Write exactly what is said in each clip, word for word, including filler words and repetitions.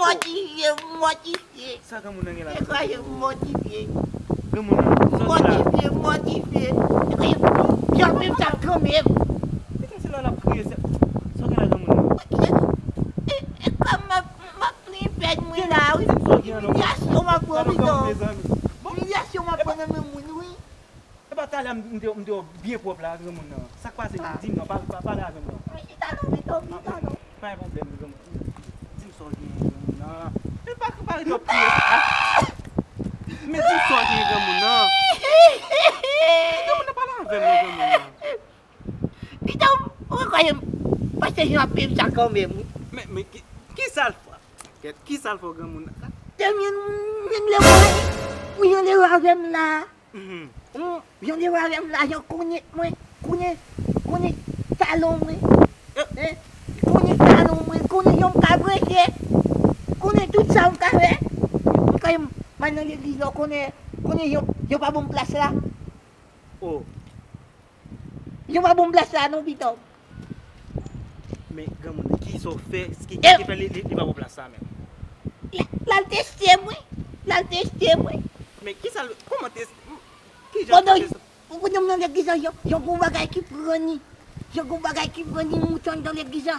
Mòtifye, mòtifye. Sa granmoun nan gen la? Ekwaze m mòtifye. Granmoun nan, sa w gen la? Mòtifye, mòtifye. Ekwaze m, yon menm sa kanmenm. Epa se la l ap kriye, sa w gen la granmoun nan? E, e, e kòm m ap, m ap plenn pèd mwen la, wi. Di m sa w gen non. Imilyasyon m ap pran, bidon. Imilyasyon m ap pran nan men moun, wi. Epa talè m te, m te wè w byen pwòp la, granmoun nan. Sa k pase? Di m non, pa, pa, pale avè m non. Mwen chita non, bidon, chita non. Pa gen pwoblèm, granmoun. Di m sa w gen, granmoun nan. Men pa, pa ret w ap kriye. Men di m sa w gen, granmoun nan. Granmoun nan, pale avè m non, granmoun nan. Pita, ou kwè m pase jan ap viv sa kanmenm, wi. Men, men ki, ki sa l fè? Kèt, ki sa l fè w granmoun nan? Tèlman menm lè w wè, ou jan lè w avè m la. Mhm. Jan lè w avè m la, jan konnen mwen, konnen, konnen talon mwen. Hein? Konnen talon mwen, konnen jan m ka preche. Konnen tout sa m ka fè. Ou kwè m al nan legliz la, ou konnen, konnen jan, jan pa ban m plas la. Oh. Yo pa ban m plas la non, bidon. Men granmoun, kisa w fè, ki, ki, ki fè li, li, li pa ba w plas sa menm? L, l al teste mwen. L al teste mwen. Men kisa l, kòman teste? Ki jan teste? Pandan, pandan m nan legliz la, yon, yon gwo bagay ki pran li. Yon gwo bagay ki pran li, moute anndan legliz la.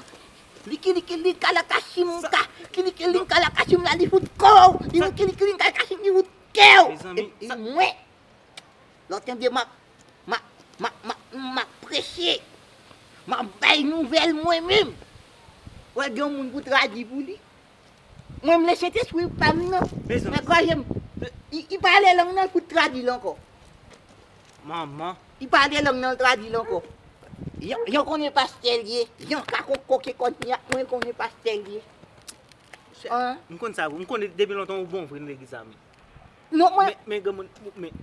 Li ki, li ki, li kala kachim, ka, ki, li ki, li kala kachim la, li fout kò w. Li ki, li ki, li kala kachim, li fout kè w. Mezanmi, e, e sa mwen. Lè w tande m ap, m ap, m ap, m ap, m ap preche, m ap bay nouvèl mwen menm. Wè gen yon moun pou tradui pou li. Mwen m le Sentespri pa m nan. Men kwaze m, li, li pale lang nan, l fout tradui l ankò. Manman. Li pale lang nan, l tradui l ankò. Yon, yon konnen pastè l ye. Yon ka kon koke kòd li ak mwen, konnen pastè l ye. M konn sa, m konnen depi lontan ou bon vre nan legliz sa menm. Non, mwen. Men, men granmoun, men,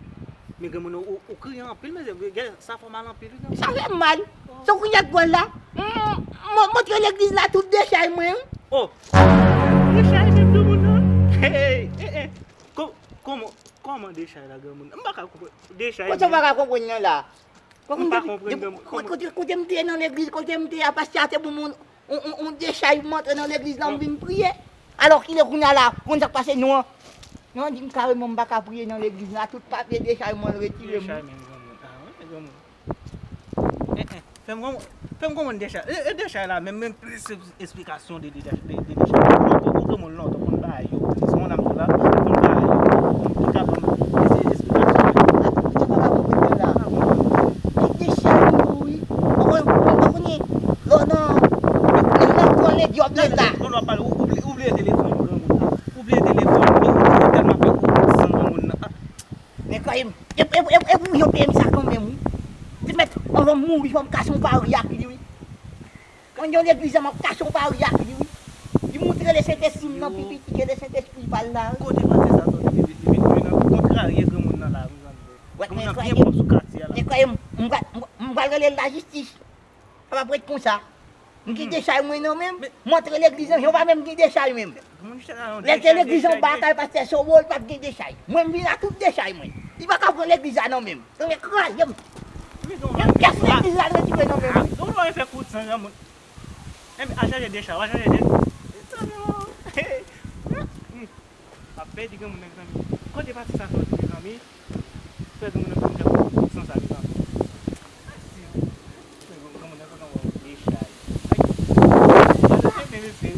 men granmoun, ou, ou kriye anpil, mezanmi. Gade, sa fè w mal anpil, wi, granmoun. Sa fè m mal. Se kounye a k pral la. M, m, montre legliz la tout dechay mwen, wi. Oh! Dechay menm granmoun nan. Hey, hey, hey. Ko-, kòman, kòman dechay la, granmoun? M pa ka konprann. Dechay menm. Kote w pa ka konprann nan la? M pa konprann, granmoun. Kote, kote, kote m te ye nan legliz, kote m te ye a, pastè a te ban m yon, yon, yon, yon dechay, m antre nan legliz la, m vin priye. Alò, kilè kounye a la, konn sa k pase, non? Non, di m kareman m pa ka priye nan legliz la, tout papye dechay mwen retire m. Dechay menm, granmoun. Ah, wi, men granmoun. Eh, eh, fè m granmoun, fè m granmoun dechay. E, e dechay la, men, men plis esplikasyon de, de, de, de, de dechay. Ou, ou, ou granmoun lontan, konn bay yo plis. Mon âme la, konn bay yo. Ou ka ban m plis esplikasyon. Ou pa ka konprann la. Ki dechay ou, wi. Ou konn, ou konn, ou konn, lè w nan, lè w nan kò nèg yo ap nan ta. Lè w ap pale, ou, ou bliye, ou bliye telefòn, granmoun. Ou bliye telefòn, ou, ou tèlman fè ou san granmoun nan. Men kay m, e, e, e, e pou yo peye m sa kanmenm, wi. Ti mèt, anvan m mouri, fò m kase yon pari ak li, wi. Mwen gen yon legliz la, m ap kase yon pari ak li, wi. Li montre le Sentespri m nan pi piti ke le Sentespri pa l la, wi. Kote pastè sa soti, li, li vin, vin kontrarye granmoun nan la, wi, zanmi. Granmoun nan byen pwòp sou katye a la. Men kay m, m pral, m, m pral rele lajistis. Sa p ap ret konsa. M gen dechay mwen nan men m. M antre legliz nan, yo pa menm gen dechay menm. Lè l te legliz anba kay pastè Sobo, l p ap gen dechay. Mwen, m vin ak tout dechay mwen. Li pa ka pran legliz la nan men m. Tande kraze m. Menm pyès legliz la, l retire nan men m. Ou pa fè kout san granmoun. Enben, al chache dechay, al chache de. Ap pèdi granmoun nan, mezanmi. Kote pati sa soti, mezanmi? Fè granmoun nan fè m fè kout san sa, mezanmi. Mèsi. Fè granmoun nan fè m fè kout dechay. Ay. Gade, men, mesye.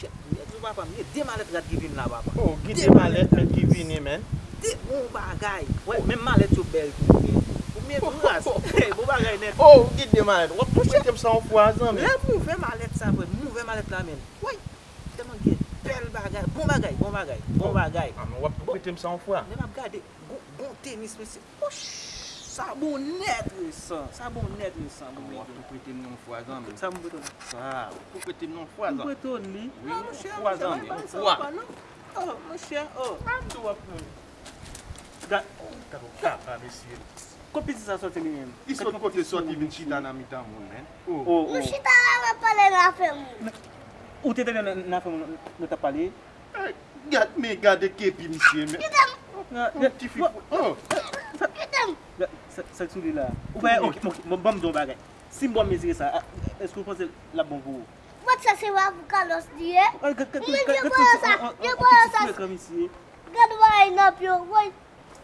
Shit, mèt ou papa, m gen de malèt rad ki vin la, papa. Oh, gen de malèt, men, ki vini, men. De bon bagay. Wè, menm malèt yo bèl tou, men. Ou mèt ou ras. Bon bagay nèt. Oh, gen de malèt. W ap tou prete m sa yon fwa, zanmi. Lè m ouvè malèt sa, frè, m ouvè malèt la, men. Woy, tèlman gen bèl bagay. Bon bagay, bon bagay, bon bagay. Ah, men w ap tou prete m sa yon fwa. Lè m ap gade, gon, gon tenis, mesye. Wouch! Sa bon nèt, resan. Sa bon nèt, resan. Bon, w ap tou prete m yon fwa, zanmi. Sa m prete w? Sa, w ap tou prete m yon fwa, zanmi. M prete w li. Wi, yon fwa, zanmi, yon fwa. Oh, monchè, oh. Sa m di w ap pran. Gad, oh, gad yon kaka, mesye. Kot pitit sa soti li menm? Li sot kote soti vin chita nan mitan moun, men. Oh. Oh, oh. Nou chita la, n ap pale nan afè moun. Ou te tande nan, nan afè moun, nou t ap pale? Ey, gad, men gade kepi misye, men. Kite m. Yon ti fi pou, oh. Kite m. Sa, sa k sou li la? Ou pa, ok, ok, bon, ban m di yon bagay. Si m ba w mezire sa, a, èske w panse l ap bon pou ou? Mwen sa se pa pou Carlos li ye. Ou menm je pran sa, je pran sa. Gad bagay nan pye w, woy.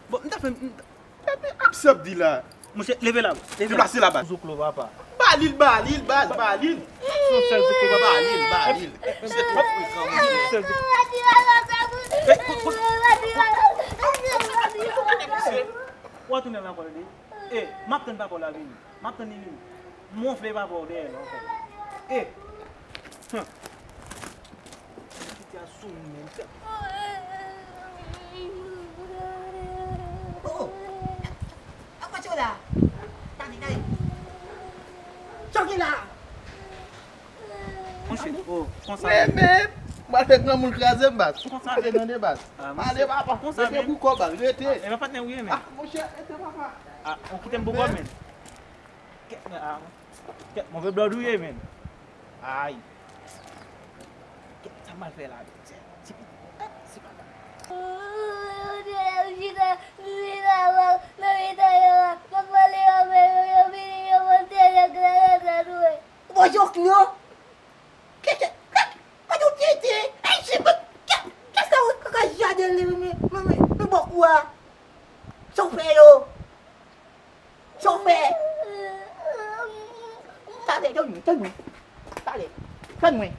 Bon, m ta fè, m ta, gade absèb di la. Monchè, leve la, leve la. Deplase la, baz. Zoklo, papa. Ba li l, ba li l, baz, ba li l. Yon sèl zoklo, papa. Ba li l, ba li l. Misye twò frekan, monchè. Yon sèl zoklo. Misye, w a tounen nan kò l, wi. E, m ap tann papa w la vini. M ap tann li vini. M wonfle papa w dèyè l ankò. E. Hum. Piti a sou mwen menm. Oh, oh. Apa sa w la? Tande, tande. Sa w gen la? Monchè, oh, konsa menm. Men, men, m al fè granmoun kraze m, baz. Konsa menm. Pale tande, baz. Pale, papa. Konsa menm. Rete pou kò, baz. Rete. Ah, e pa patnè w ye, men. Ah, monchè, rete, papa. Ah, ou kite m pou kò, men. Kèt, men, ah, kèt, move blòd ou ye, men. Ay. Kèt, sa m al fè la, men. Ti, ti, ti papa. Bon, zoklo. Kèt, kèt, kèt, kote w te ye? Ay, se, kèt, kèt sa w ka jaden li, men, men, men, men, bòkou a. Sa w fè yo? Chofè! Talè, tann mwen, tann mwen. Talè, tann mwen.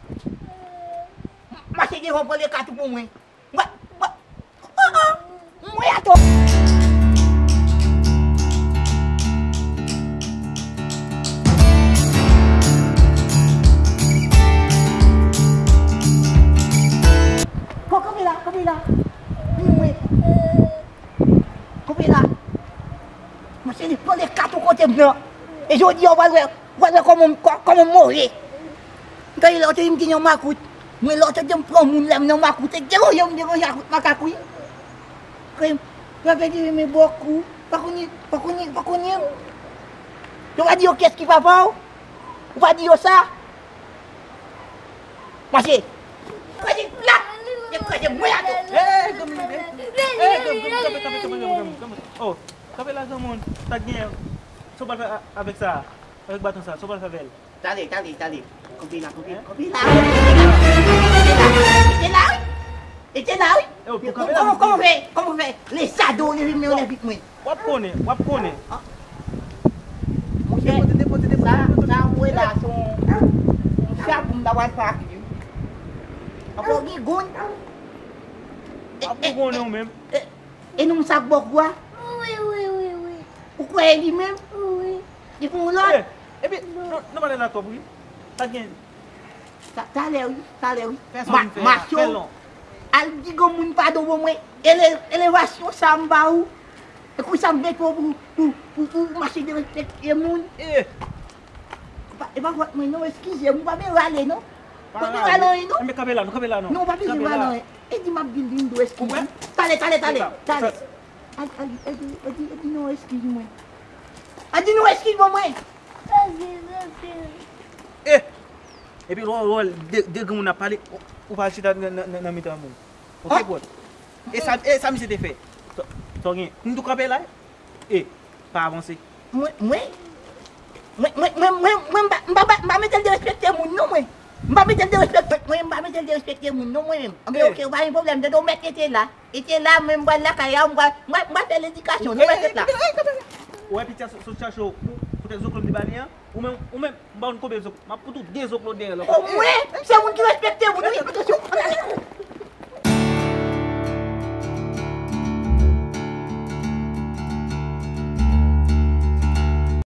Mache devan pran le katou pou mwen. Mwen, mwen, oh, oh, mwen atò. Kanpe la, kanpe la. Mwen. Kanpe la. Monchè, li pran le katou kote m nan. E jodi a, w pral wè, w pral wè kòman, kò-, kòman m move. M tande lè w te di m te nan makout. Mwen, lè w te di m pran moun lè m nan makout, e deranje m deranje ak makak, wi. Frè m, yo te di, men bòkou, pa konnen, pa konnen, pa konnen. Yo pa di yo kiyès ki papa w? Ou pa di yo sa? Mache! Kraze plat! Yo kraze mwen atò! Hey, granmoun, hey! Hey, granmoun, granmoun, kanpe, kanpe, kanpe, kanpe, kanpe, kanpe. Oh, kanpe la, granmoun. Sa k genyen? Sa w pral fè a-, avèk sa? Avèk baton sa, sa w pral fè avè l? Talè, talè, talè. Kanpe la, kanpe, kanpe la. Rete la, wi. Rete la, wi. Eh, ou kanpe la, kòman, kòman fè? Kòman fè? Lè sa do, leve men w, leve vit mwen. W ap konnen, w ap konnen. Monchè, sa, sa ou wè la, se yon, yon chabou m ta pral fè ak li. Ankò gen gon. W ap gougonnen ou menm. E, e, e, e nou sa k bòkou a? Wi, wi, wi, wi. Ou kwè e li menm? Wi. Li pou yon lòt? Eh, epi, nou, nou pale la twòp, wi. Sa gen. Ta-, talè, wi, talè, wi. Fè sa w vin fè a, fè l non. Al di granmoun padon pou mwen. Ele-, elevasyon sa m ba ou. E konsa m mete w pou, pou, pou, pou w mache derespekte moun. Eh. E pa, e pa fòt mwen non, eskize m, ou pa bezwen rale non. Pa bezwen rale anyen non. Enben kanpe la, nou kanpe la non. Non, ou pa bezwen rale anyen. E di m ap di l vin dwe eskize. Talè, talè, talè, talè. Al, al, e di, e di, e di non, eskize mwen. Al di non, eskize mwen. Eh! Epi lè w wè de, de granmoun ap pale, ou, ou pa al chita nan, nan, nan, nan mitan moun. Ok, brother? E sa, e sa misye te fè? Sa, sa w gen? M tou kanpe la? E, pa avanse. Mwen, mwen, mwen, mwen, mwen, mwen, mwen, m pa, m pa, m pa, m pa mete l derespekte moun, non, mwen. M pa mete l derespekte, mwen, m pa mete l derespekte moun, non, mwen menm. Anben, ok, ou pa gen pwoblèm, tande, ou mèt rete la. Rete la, mwen, m pral lakay la, m pral, m pral, m pral fè ledikasyon, nou mèt rete la. Ou wè piti a sot, sot chache w pou, poutèt zoklo m te ba li an? Ou menm, ou menm, m pa konn konbyen zoklo, m ap fout ou de zoklo dèyè l ankò. O mwen, se moun ki respekte moun, wi, atansyon.